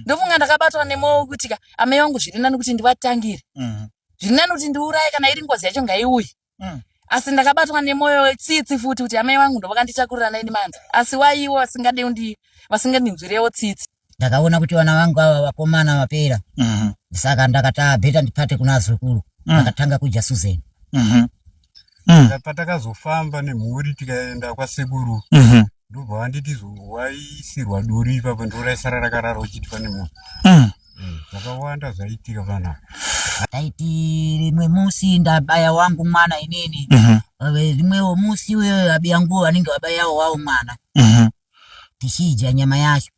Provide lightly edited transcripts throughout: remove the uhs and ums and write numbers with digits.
Ndofunga ndakabatwa nemwoyo wekuti ka amai vangu zviri nani kuti ndivatangire. Zviri nani kuti ndiuraye, kana iri ngozi yacho ngaiuye. Asi ndakabatwa nemwoyo wetsitsi futi kuti amai vangu ndovakanditakurira 9 months, asi waiwo vasingade vasingandinzwirewo tsitsi. Ndakaona kuti vana vangu ava vakomana vapera. Saka ndakati ah, better ndipate kuna zukuru. Ndakatanga kudya Susan. Patakazofamba nemhuri tikaenda kwasekuru, ndobva vanditi waisirwa duri ipapo, ndoraisara rakarara uchiitwa nemunhu. Zvakawanda zvaitika panapa. Taiti rimwe musi ndabaya wangu mwana inini, rimwewo musi uyoyo abiyanguwo vanenge vabayawo wawo mwana, tichidya nyama yacho.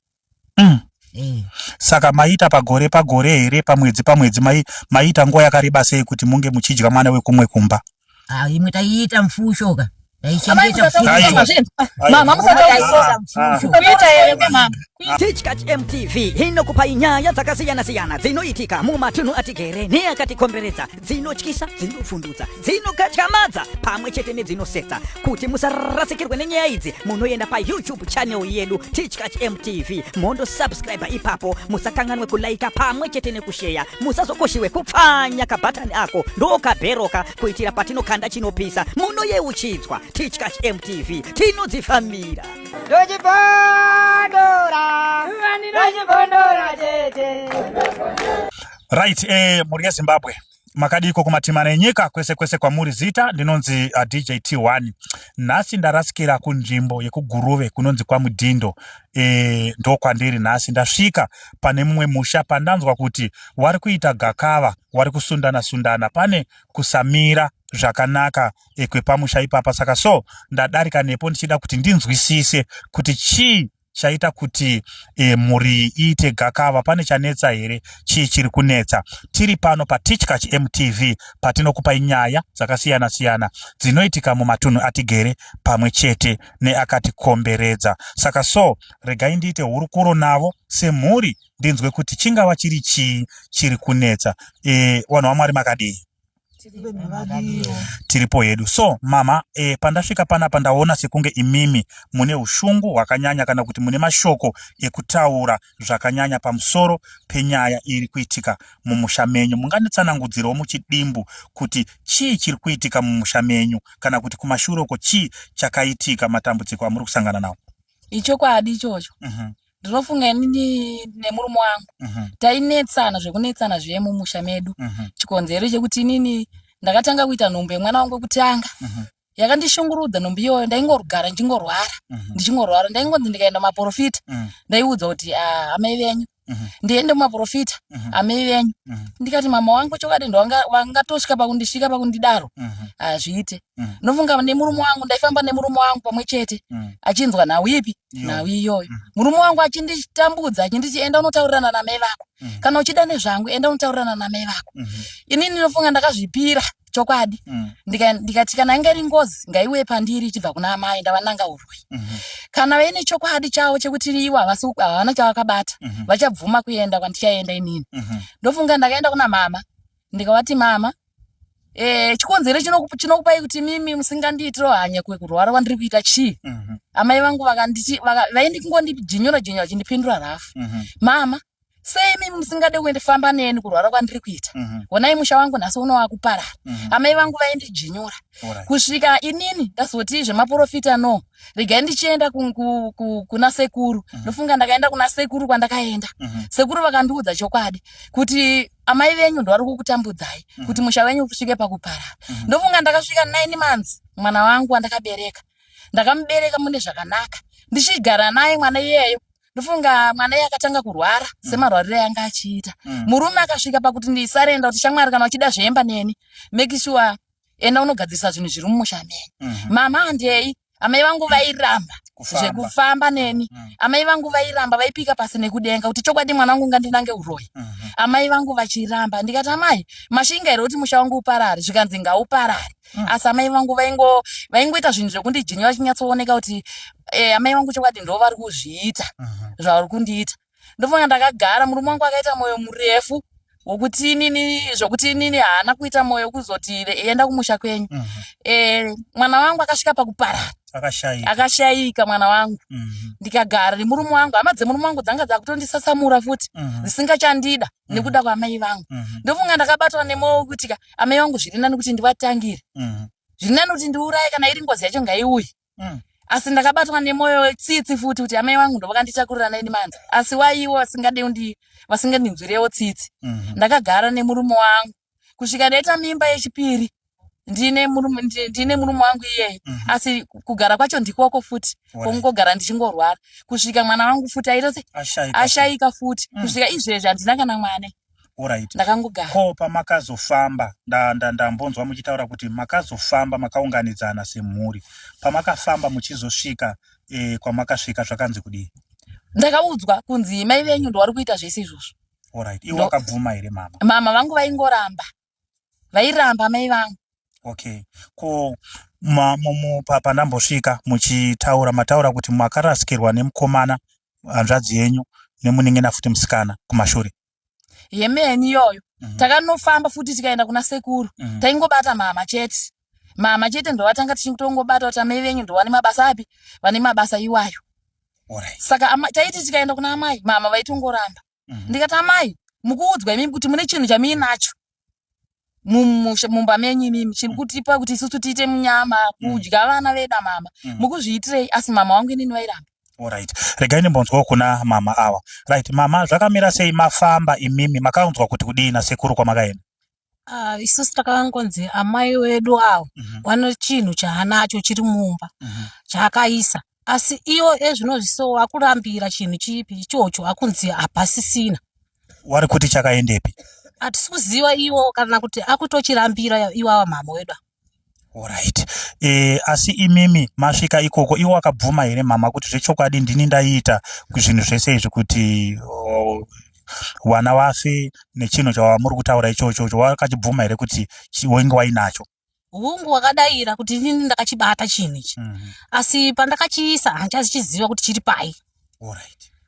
Saka maita pagore pagore here, pamwedzi pamwedzi? Maita nguva yakareba sei kuti munge muchidya mwana wekumwe kumba? Ah, imwe taiita mfusho ka. Amai, taichengeta musataura Aiwa. mazvinzwa. Mama, musataura. Ah. Kuita here mama? Tichkach MTV inokupai nyaya dzakasiyana-siyana dzinoitika mumatunhu atigere neakatikomberedza, dzinotyisa, dzinovhundutsa, dzinokatyamadza pamwe chete nedzinosetsa. Kuti musarasikirwe nenyaya idzi, munoenda paYouTube channel yedu Tichkach MTV, mondosubscribe ipapo. Musakanganwe kulaika pamwe chete nekusheya. Musazokoshiwe kupfanya kabhatani ako ndokabheroka, kuitira patinokanda chinopisa munoyeuchidzwa. Tichkach MTV, tinodzifambira. Ndochibondora, ndochibondora chete. Right, mhuri yeZimbabwe, makadiko kumatimana enyika kwese kwese kwamuri? Zita ndinonzi DJ T1. Nhasi ndarasikira kunzvimbo yekuGuruve kunonzi kwaMudhindo. Ndokwandiri nhasi. Ndasvika pane mumwe musha pandanzwa kuti wari kuita gakava, wari kusundana sundana, pane kusamira zvakanaka kwepamusha ipapa. Saka so ndadarika nepo ndichida kuti ndinzwisise kuti chii chaita kuti mhuri iite gakava. Pane chanetsa here? Chii chiri kunetsa? Tiri pano paTichkach MTV patinokupai nyaya dzakasiyana siyana dzinoitika mumatunhu atigere pamwe chete neakatikomberedza. Saka so regai ndiite hurukuro navo semhuri, ndinzwe kuti chingava chiri chii chiri kunetsa. Vanhu vaMwari, makadii? Tiripo hedu. So mama, pandasvika panapa ndaona sekunge imimi mune ushungu hwakanyanya, kana kuti mune mashoko ekutaura zvakanyanya pamusoro penyaya iri kuitika mumusha menyu. Munganditsanangudzirawo muchidimbu kuti chii chiri kuitika mumusha menyu, kana kuti kumashure uko chii chakaitika, matambudziko amuri kusangana nawo? Ichokwadi ichocho. Ndinofunga inini nemurume wangu tainetsana zvekunetsana zviye mumusha medu. Chikonzero chekuti inini ndakatanga kuita nhumbu yemwana wangu wekutanga, yakandishungurudza nhumbu iyoyo. Ndaingogara ndichingorwara, ndichingorwara. Ndaingonzi ndikaenda mumaprofita, ndaiudzwa kuti, "Ah, amai venyu." Ndiende mumaprofita, "Amai venyu." Ndikati, "Mama wangu chokwadi vangatosvika pakundisvika pakundidaro? Hazviite." Ndofunga nemurume wangu, ndaifamba nemurume wangu pamwe chete, achinzwa nhau ipi? Nhau iyoyo. Murume wangu achinditambudza, achinditi, "Enda unotaurirana namai vako. Kana uchida nezvangu, enda unotaurirana namai vako." Inini ndinofunga ndakazvipira chokwadi. Ndikati kana inge iri ngozi, ngaiuye pandiri ichibva kuna amai, ndavananga uroi. Kana vaine chokwadi chavo chekuti ivo havana chavakabata, vachabvuma kuenda kwandichaenda inini. Ndofunga ndakaenda kuna mama, ndikavati, "Mama, chikonzero chinokupai kuti mimi musingandiitiro hanya kwekurwara kwandiri kuita chii?" Amai vangu vakanditi vaindikungondijinyura jinyura, vachindipindura rafu. "Mama, sei mimi musingade kuendefamba neni kurwara kwandiri kuita? Honai musha wangu nhasi uno wakuparara." Amai vangu vaindijinyura kusvika inini ndazoti zvemaprofita no, regai ndichienda kuna sekuru. Ndofunga ndakaenda kuna sekuru. Kwandakaenda, sekuru vakandiudza chokwadi kuti amai venyu ndo vari kukutambudzai kuti musha wenyu usvike pakuparara. Ndofunga ndakasvika 9 months, mwana wangu wandakabereka, ndakamubereka mune zvakanaka, ndichigara naye mwana iyeyo. Ndofunga mwana iye akatanga kurwara semarwariro anga achiita. Murume akasvika pakuti ndisarenda, kuti, "Shamwari, kana uchida zvemba neni, make sure enda unogadzirisa zvinhu zviri mumusha menyu." "Mama, handei." Amai vangu vairamba Kufamba. zvekufamba neni. Amai vangu vairamba, vaipika pasi nekudenga kuti chokwadi mwana wangu ngandinange uroyi. Amai vangu vachiramba. Ndikati, "Amai, mashinga here kuti musha wangu uparare?" Zvikanzi, "Ngauparare." Asi amai vangu vaingoita zvinhu zvekundijinya, vachinyatsooneka kuti amai vangu chokwadi ndo vari kuzviita zvavari kundiita. Ndofunga ndakagara, murume wangu akaita mwoyo murefu wokuti inini, zvokuti inini haana kuita mwoyo kuzoti enda kumusha kwenyu. Mwana wangu akasvika pakuparara. Akashaika. Akashaika mwana wangu. Ndikagara nemurume wangu, hama dzemurume wangu dzanga dzakutondisasamura futi dzisingachandida nekuda kwamai vangu. Ndofunga ndakabatwa nemoyo wekuti ka amai vangu zviri nani kuti ndivatangire. Zviri nani kuti ndiuraye, kana iri ngozi yacho ngaiuye. Asi ndakabatwa nemoyo wetsitsi futi kuti amai vangu ndovakanditakurira 9 months, asi waiwo vasingade vasingandinzwirewo tsitsi. Ndakagara nemurume wangu kusvika ndaita mimba yechipiri ndine murume, ndine murume wangu iyeye. Asi kugara kwacho ndikoko futi kwongogara ndichingorwara kusvika mwana wangu futi aita se ashaika futi. Kusvika izvezvi handina kana mwana. Alright. Ndakangogara. Ko pamakazofamba, ndambonzwa muchitaura kuti makazofamba makaunganidzana semhuri. Pamakafamba muchizosvika kwamakasvika zvakanzi kudii? Ndakaudzwa kunzi mai venyu ndo vari kuita zvese izvozvo. Alright. Iwe wakabvuma here mama? Mama vangu vaingoramba, vairamba mai vangu. Okay. Ko pandambosvika muchitaura, mataura kuti makarasikirwa nemukomana, hanzvadzi yenyu, nemunin'ina futi musikana kumashure. Yemeni iyoyo. Takanofamba futi tikaenda kuna sekuru. Taingobata mama chete, mama chete ndovatanga tichitongobata kuti amai venyu ndovane mabasa api, vane mabasa iwayo. Saka taiti tikaenda kuna amai, mama vaitongoramba. Ndikati, amai, mukuudzwa imimi kuti mune chinhu chamuinacho mumba menyu imimi chiri kutipa kuti isusu tiite munyama kudya vana vedu mama, mukuzviitirei? Asi mama wangu inini vairamba. Alright. Regai ndimbonzwawo kuna mama awa. Right, mama, zvakamira sei mafamba imimi makaunzwa kuti kudii nasekuru kwamakaenda? Ah, isusu takangonzi amai wedu avo vane chinhu chaanacho chiri mumba chaakaisa, asi iwo ezvinozviso akurambira chinhu chipi ichocho, akunzi hapasisina. Wari kuti chakaendepi? Hatisi kuziva iwo kana kuti akutochirambira iwawa mama wedu ava. Alright. Asi imimi masvika ikoko iwo wakabvuma here mama kuti zvechokwadi ndini ndaiita zvinhu zvese izvi kuti wana wafe nechinhu chawamuri kutaura ichocho, wakachibvuma here kuti wenge wainacho? Hungu, wakadaira kuti inini ndakachibata chinhu ichi, asi pandakachiisa handichachiziva kuti chiri pai.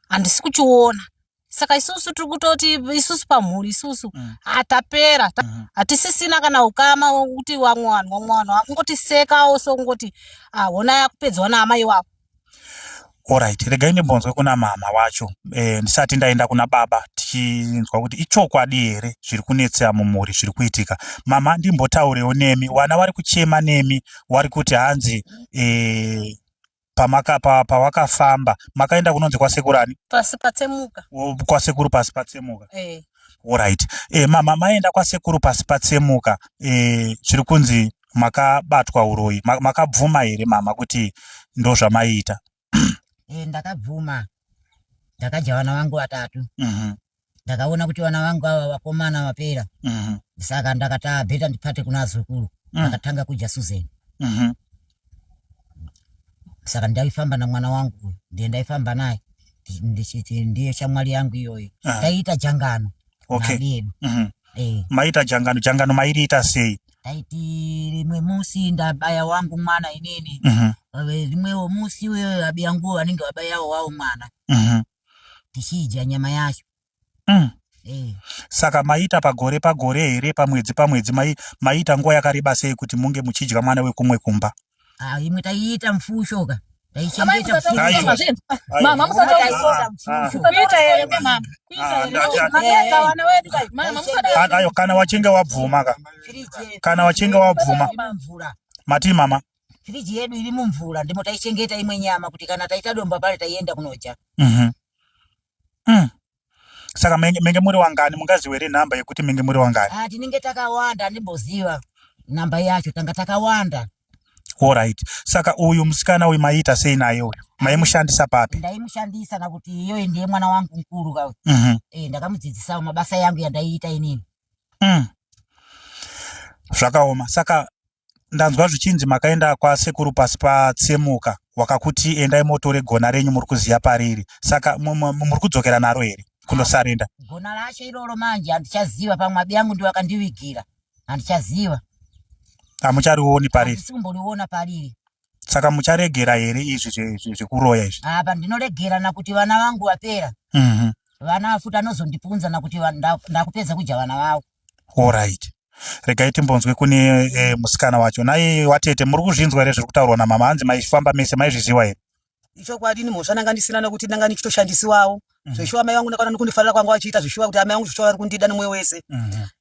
Handisi kuchiona. Saka isusu tiri kutoti isusu pamhuri isusu hatapera, hatisisina kana ukama wekuti vamwe vanhu, vamwe vanhu vakungotisekawo, so kungoti hona yakupedzwa naamai wavo. Alright, regai ndimbonzwe kuna mama wacho ndisati ndaenda kuna baba, tichinzwa kuti ichokwadi here zviri kunetsa mumhuri zviri kuitika. Mama, ndimbotaurewo nemi, wana vari kuchema nemi, wari kuti hanzi pawakafamba makaenda kunonzi kwasekuru ani? Pasi patsemuka. Kwasekuru pasi patsemuka. Alright. Mama, maenda kwasekuru pasi patsemuka, zviri kunzi makabatwa uroyi. Makabvuma here mama kuti ndo zvamaiita? Ndakabvuma. Ndakadya vana vangu vatatu. Ndakaona kuti vana vangu ava vakomana vapera. Saka ndakati ah, better ndipate kuna azukuru. Ndakatanga kudya Susan. Saka ndaifamba namwana wangu uyu, ndiye ndaifamba naye ndichiti ndiye shamwari yangu iyoyo. Taiita jangano nabi yedu. Maita jangano, jangano mairiita sei? Taiti rimwe musi ndabaya wangu mwana inini, rimwewo musi uyoyo abi yangu vanenge vabayawo wawo mwana, tichidya nyama yacho. Saka maita pagore pagore here, pamwedzi pamwedzi, maiita nguva yakareba sei kuti munge muchidya mwana wekumwe kumba? Ah, imwe taiita mfusho ka. Amai, Taichengeta musataurisa Aiwa. mazvinzwa. Aiwa. Mama, musataurisa. Ah. Kuita here mama? Ah, Mapedza vana wedu kai. Mama, musadaro. Ayo, kana wachinge wabvuma ka, kana wachinge wabvuma. Mumvura. Mati mama? Firiji yedu iri mumvura, ndimo taichengeta imwe nyama kuti kana taita domba pale taienda kunodya. Saka menge muri wangani? Mungaziwe here nhamba yekuti menge muri wangani? Ah, tinenge takawanda, handimboziva namba yacho, tanga takawanda. Alright. Saka uyu musikana uyu maiita sei naye uyu? Maimushandisa papi? Ndaimushandisa nakuti iyoyo ndiye mwana wangu mukuru ka. Ndakamudzidzisawo mabasa yangu yandaiita inini. Zvakaoma. Saka ndanzwa zvichinzi makaenda kwasekuru pasi patsemuka, wakakuti endai motore gona renyu muri kuziya pariri. Saka muri kudzokera naro here kundosarenda? Gona racho iroro manje handichaziva, pamwe abi yangu ndiwo akandivigira, handichaziva. Hamucharioni pariri? Handisi kumboriona pariri. Saka mucharegera here izvi zvekuroya izvi? Apa ndinoregera nakuti vana vangu vapera. Vana futi anozondipunza nakuti ndakupedza kudya vana vavo. Alright. Regai timbonzwe kune e, musikana wacho. Naye watete muri kuzvinzwa here zviri kutaurwa namama? Hanzi maifamba mese maizviziva here? Ichokwadi ini mhosva ndanga ndisina nekuti ndanga ndichitoshandisiwawo. Zveshuwa amai vangu ndakaona nekundifarira kwanga vachiita zveshuwa kuti amai vangu zveshuwa vari kundida nemwoyo wese.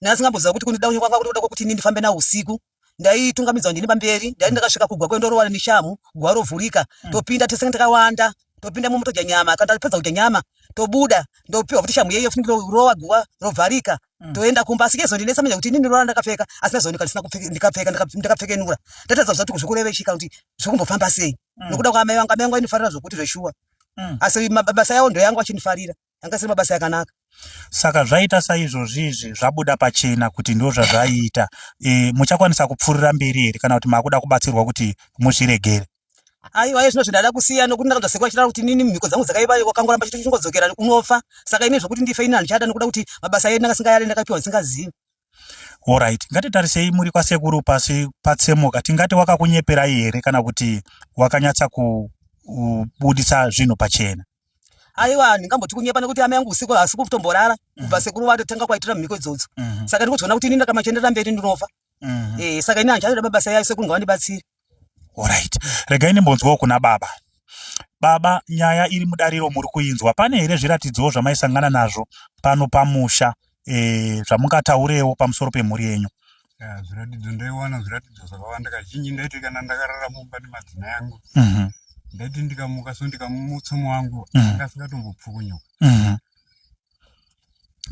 Ndasingamboziva kuti kundida kwanga kuri kuda kwekuti ini ndifambe nawo usiku. Ndaitungamidzwa ndini pamberi, ndai ndakasvika kugwa kwendorowana neshamhu, gwa rovhurika, topinda tese takawanda, topinda mumo todya nyama, kana tapedza kudya nyama tobuda, ndopiwa futi shamhu yeyo futi ndorowa guwa rovharika. Toenda kumba asi chezondinetsa manje kuti ini ndorara ndakapfeka asi ndazooneka ndisina kupfeka ndikapfeka ndakapfekenura. Ndatadza kuziva kuti zvikureve chii kana kuti zvikumbofamba sei. Nokuda kwaamai vangu, amai vangu vaindifarira zvokuti zveshuwa. Asi mabasa yawo ndoyangu achindifarira. Anga asiri mabasa yakanaka. Saka zvaita saizvozvi izvi zvabuda pachena kuti ndozvazvaiita. E, muchakwanisa kupfuurira mberi here kana kuti makuda kubatsirwa kuti muzviregere? Aiwa iye zvino zvindada kusiya nokuti ndakanzwa sekuru vachitaura kuti inini mhiko dzangu dzakaipa wakangoramba chichingodzokera unofa. Saka ini zvokuti ndife ini handichada nokuda kuti mabasa edu ndanga ndakapiwa ndisingazivi. Alright, ngatitarisei muri kwasekuru pasi patsemuka. Tingati wakakunyeperai here kana kuti wakanyatsa kubudisa zvinhu pachena? Aiwa ndingamboti kunyepa nekuti amai angu usiku haasi kutomborara kubva sekuru vatotanga kwaitira mhiko idzodzo. Saka ndikuzoona kuti ini ndakamachenderera mberi ndinofa. Eh, saka ini handichada mabasa yayo sekuru ngavandibatsire. Alright. Regai ndimbonzwawo kuna baba. Baba, nyaya iri mudariro muri kuinzwa. Pane here zviratidzowo zvamaisangana nazvo pano pamusha e, zvamungataurewo pamusoro pemhuri yenyu? Ya, zviratidzo ndaiwana zviratidzo zvakawanda. Kazhinji ndaiti kana ndakarara mumba nemadzimai angu ndaiti ndikamuka so ndikamutsa umwe wangu anga asingatombopfukunyuka.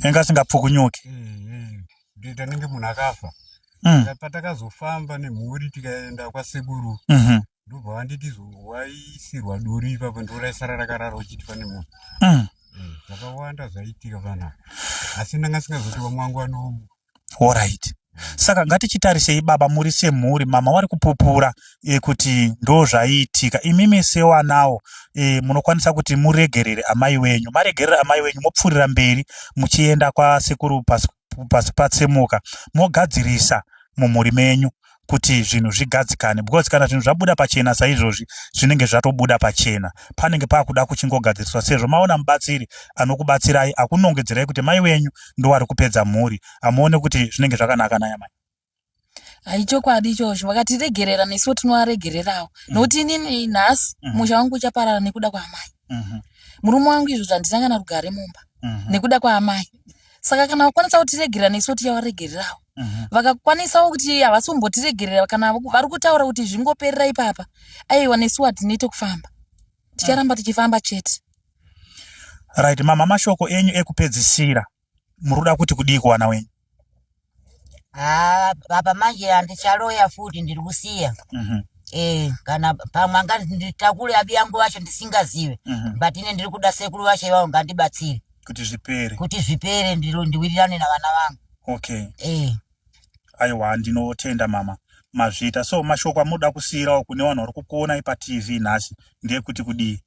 Anga asingapfukunyuki. Ndoita nenge munhu akafa. Patakazofamba nemhuri tikaenda kwasekuru ndobva vanditi waisirwa duri ipapo ndoraisara rakarara uchiti pane munhu. Zvakawanda zvaiitika panapa asi ndanga singazoti vamwe vangu vanomuka. Alright. Saka ngatichitarisei baba muri semhuri mama wari kupupura e, kuti ndo zvaiitika. Imimi sewanawo e, munokwanisa kuti muregerere amai wenyu. Maregerera amai wenyu mopfuurira mberi muchienda kwasekuru pasi, pasi patsemuka mogadzirisa mumhuri menyu kuti zvinhu zvigadzikane because kana zvinhu zvabuda pachena saizvozvi zvinenge zvatobuda pachena panenge pakuda kuchingogadziriswa sezvo maona mubatsiri anokubatsirai akunongedzerai kuti mai wenyu ndowari kupedza mhuri amuone kuti zvinenge zvakanaka naye amai. Haichokwadi ichocho vakatiregerera nesuwo tinovaregererawo nokuti inini nhasi musha wangu uchaparara nekuda kwaamai. Murume wangu izvo zvandina kana rugare mumba nekuda kwaamai. Saka kana vakwanisa kutiregerera nesuwo tichavaregererawo. Vakakwanisawo kuti havasi kumbotiregerera kana vari kutaura kuti zvingoperera ipapa, aiwa nesuwo hatinete kufamba, ticharamba tichifamba chete. Right mama, mashoko enyu ekupedzisira muri kuda kuti kudii kuwana wenyu? Ah, apa manje handichaloya futi ndiri kusiya. Eh, kana pamwe angati nditakure abi yangu vacho ndisingazive. But ine ndiri kuda sekuru vacho ivavo ngandibatsire kuti zvipere, kuti zvipere ndiwirirane navana vangu. Okay. Aiwa ndinotenda mama, mazviita. So mashoko amunoda kusiirawo kune vanhu vari kukuonai paTV nhasi ndeyekuti kudii?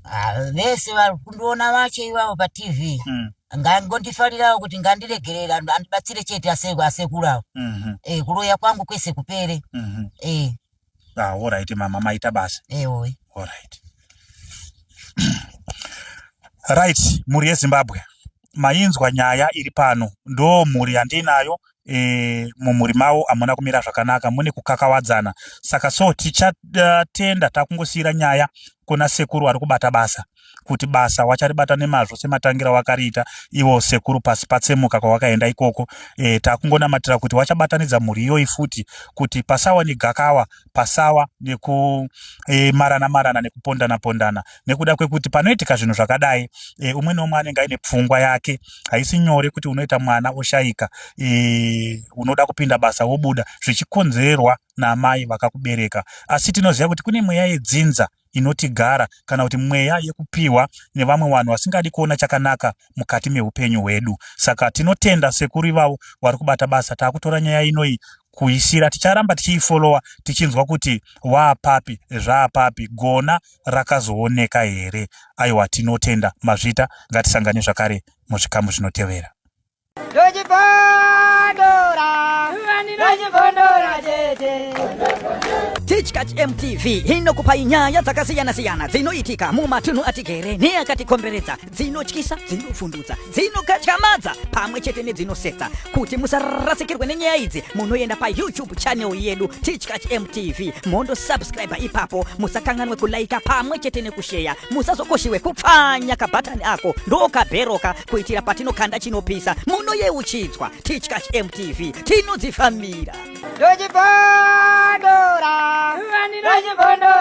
Ah, vese vari kundiona vacho ivavo paTV ngangondifarirawo kuti ngandiregerera andibatsire chete asekuru avo. Kuroya kwangu kwese kupere. Ah, alright mama, maita basa. Ewe. Alright. Right, mhuri yeZimbabwe mainzwa nyaya iri pano. Ndo mhuri yandinayo e, mumhuri mavo hamuna kumira zvakanaka, mune kukakawadzana. Saka so tichatenda takungosiira nyaya kuna sekuru ari kubata basa, kuti basa wacharibata nemazvo sematangira wakariita iwo sekuru pasi patsemuka kwawakaenda ikoko. E, takungonamatira kuti wachabatanidza mhuri iyoyi futi kuti pasawa negakawa, pasawa nekumarana marana nekupondana pondana, nekuda kwekuti panoitika zvinhu zvakadai e, umwe neumwe anenge aine pfungwa yake. Haisi nyore kuti unoita mwana oshaika, e, unoda kupinda basa wobuda zvichikonzerwa naamai vakakubereka. Asi tinoziva kuti kune mweya yedzinza inotigara, kana kuti mweya yekupiwa nevamwe vanhu vasingadi kuona chakanaka mukati meupenyu hwedu. Saka tinotenda sekuru ivavo vari kubata basa. Takutora nyaya inoyi kuisira, ticharamba tichiifolowa tichinzwa kuti waapapi, zvaapapi, gona rakazooneka here. Aiwa, tinotenda, mazvita. Ngatisangane zvakare muzvikamu zvinotevera. Ndochibondora, ndochibondora chete. Tichkach MTV inokupai nyaya dzakasiyana-siyana dzinoitika mumatunhu atigere neakatikomberedza, dzinotyisa, dzinovhundutsa, dzinokatyamadza pamwe chete nedzinosetsa. Kuti musarasikirwe nenyaya idzi, munoenda paYouTube channel yedu Tichkach MTV mondosubscribe ipapo. Musakanganwe kulaika pamwe chete nekusheya. Musazokoshiwe kupfanya kabhatani ako ndokabheroka kuitira patinokanda chinopisa munoyeuchidzwa. Tichkach MTV tinodzifambira. Ndochibondora. Ndochibondora.